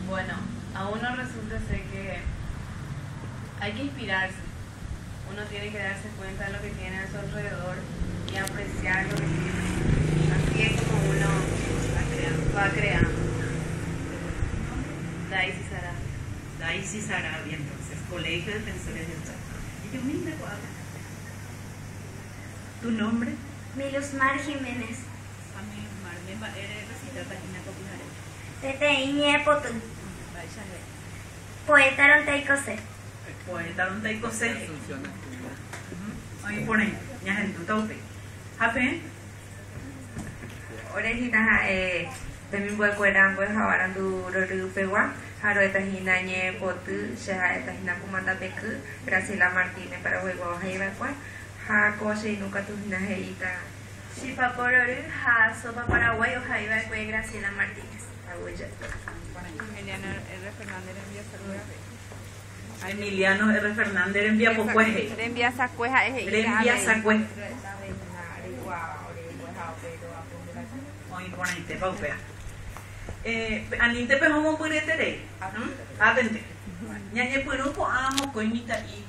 Bueno, a uno resulta ser que hay que inspirarse. Uno tiene que darse cuenta de lo que tiene a su alrededor y apreciar lo que tiene. Así es como uno va creando. Daisy Sarabia. Daisy Sarabia, entonces, Colegio de Defensores del Chaco. Y humilde cuadra. ¿Tu nombre? Milusmar Jiménez. Peteĩ ñe'ẽpoty. Poeta rontaikose. Poeta rontaikose. Oĩ porãite, ñahendúta upéi. Ha peẽ? Ore hína ha'e temimbo'ekuéra mbo'ehao arandu rory pegua ha ro'éta hína ñe'ẽpoty, che ha'éta hína Kumatapeky, Graciela Martínez Paraguaygua ohaiva'ekue ha ko che irũ katu hína he'íta. Chipa porory ha Sopa Paraguái ohaiva'ekue Graciela Martínez. Aguyje. Emiliano R. Fernández rembiasakue he'i. Emiliano R. Fernández rembiapokue he'i. Rembiasakue ha'e he'i. Rembiasakue. Oĩ porãitépa upéva. Anínte peho mombyryeterei. Ápente. Ñañepyrũ ko'ã mokõi mitã'i.